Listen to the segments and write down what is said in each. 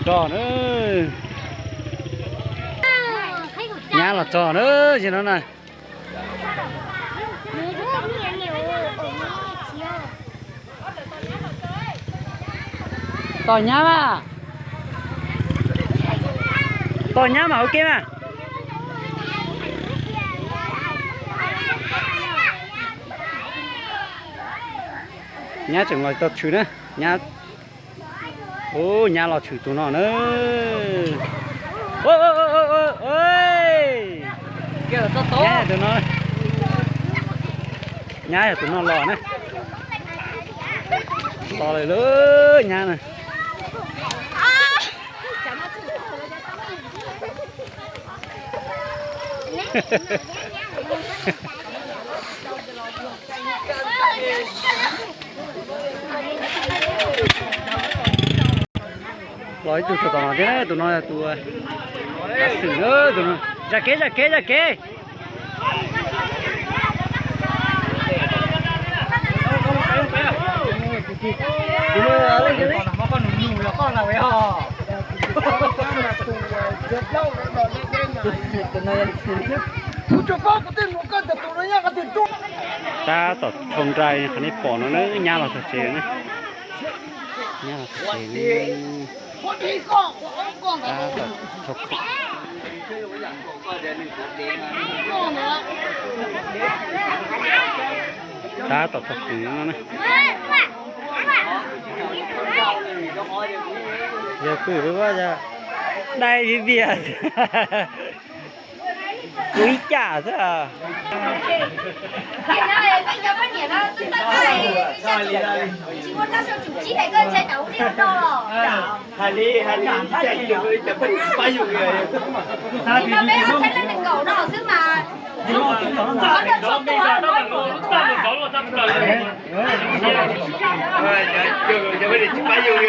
Tso na. Nyab los txog na, yog no na. Tos nyab mas. Tos nyab mas ua ke mas. Nyab tseem los tau tshwm na. Nyab, ub, nyab los tshwm tus no na. Nyab yog tus no, nyab yog tus no los na. Los lawm lauj nyab na. Los ib tug txog tom no thiab, tus no yog tus xav xwm na, tus no. Zam kev, zam kev, zam kev. Tab tom dhau nrai qhov nej pom no na, nyab los txog tsev na. Nyab los txog tsev na. Tab tom thau khoom. Tab tom thau khoom no na. Yog pw, dai vij vias. Kuv ib cam xwb. Hais li, hais li, cov peb tsis pab yus li. Cov peb tsis pab yus li.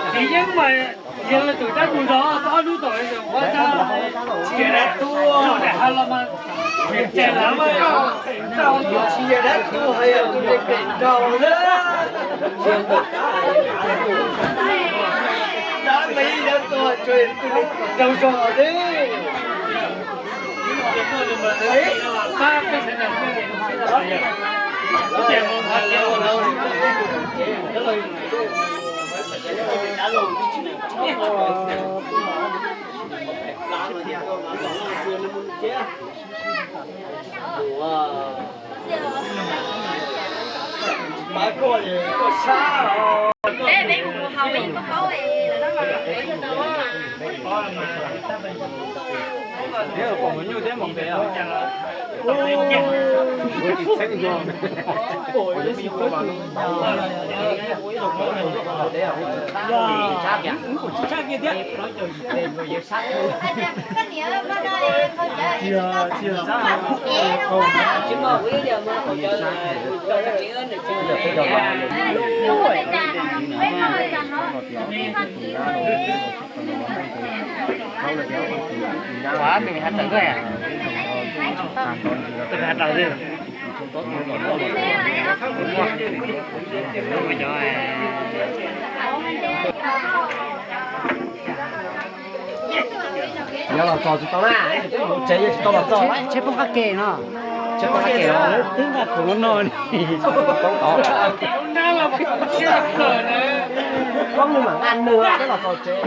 Tsis yeej mas yog tus sab tus zog ob lub tom ua sab, tsis dab tuaj daim ha los mas, tsis lav mas, tsis yog dab tuaj, yog tus neeg pem nraug na. Dab mas yeej dab tuaj, tsuas yog tus neeg pem nraug zog xwb. Ua, tus ha raws, tus ha raws xwb. Yog los txog tsis tau na, tsev yeej tsis tau los txog. Tsheb poob qab ke no. Tsheb poob qab ke no. Twb nqa qhov no no. Poob nws mam nqa nws los txog tsev.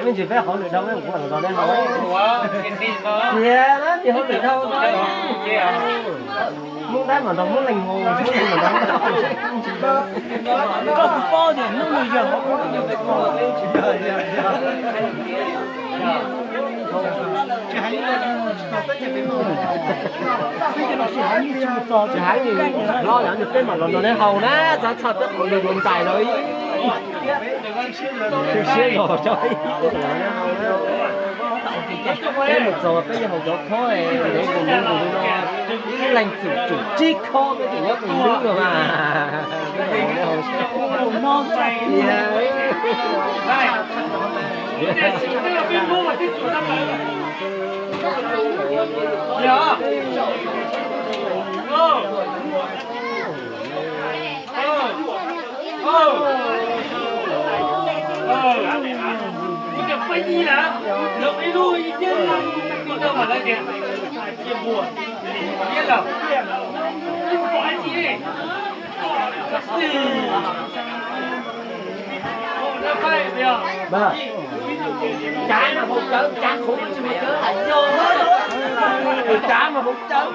Me ntsis peb qhov lwm dhau, peb mus los no ne hauv. Tiag na, ces hauv lwm dhau no. Muab dab mas nrog muab leeg mus, muab leeg mas nrog muab dab. Koj kuv paub tias hnub no yog hauv. Tsis hais li, no yog nws peb mam los nrog neb haus na, txhob txhob peb qhov lwm mus ntais lawm. Siab los tso ib, peb mus txog peb yuav haus cov khob es ntev nkaus ntev nkaus li no, ib leeg tsum tsum tsib khob peb tseem nyob tus nub no mas. Cav mas hauv cawv, cav qhuav tsis mus cawv, cav mas hauv cawv.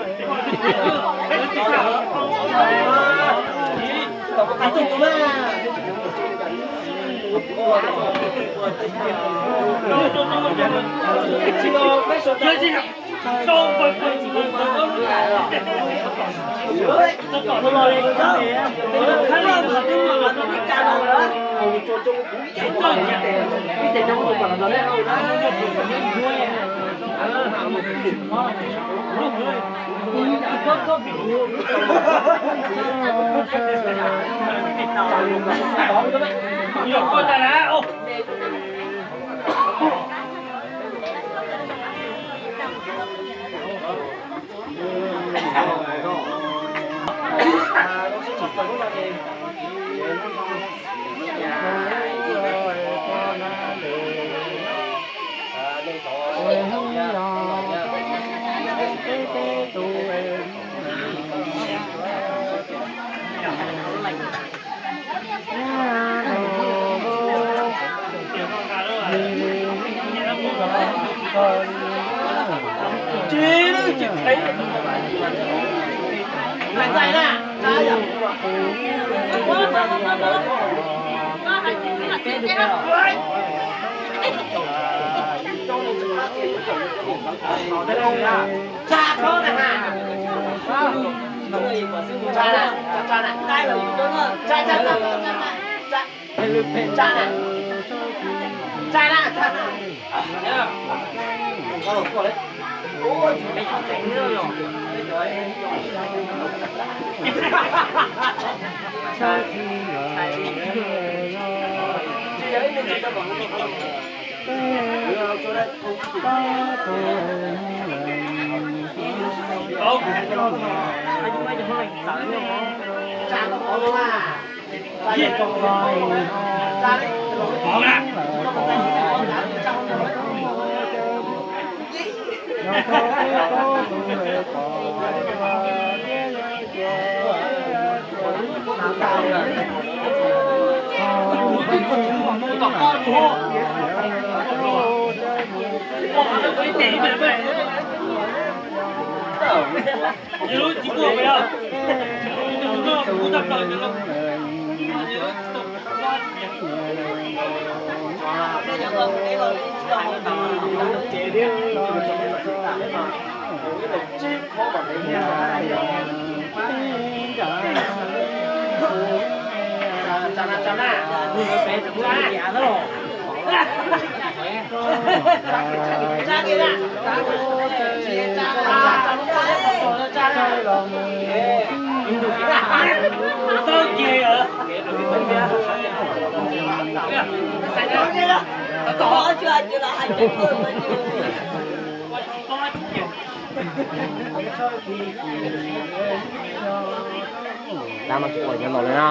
Tab mas tsis pom cov laus li na.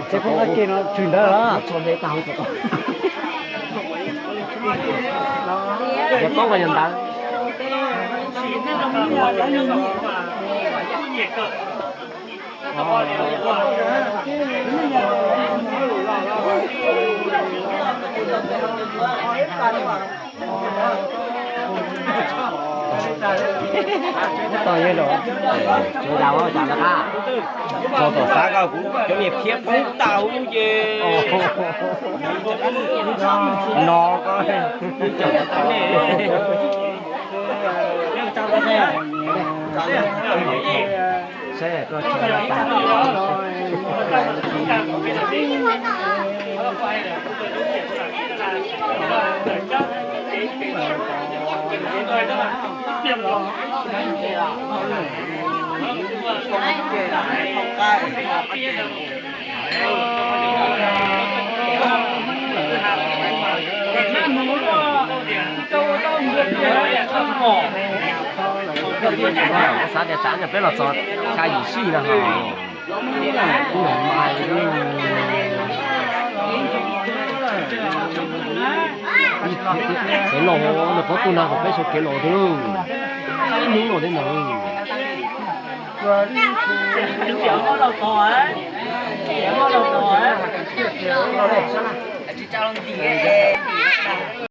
Ces poob qhov ke no tshwm ntawd los? Ces poob qhov yog ntawd. Tau yog los, tsuav daus cas los qab. Txog tom xav koj kuv cov niag phiab poob tag huv ces no ko. Saib koj tsis tas. Xav tias tsam nyog peb los txog xya yim sij no ho. Kev los, nws qhov tuaj no kom peb sawv kev los thiab. Ib hnub los thiab ntag.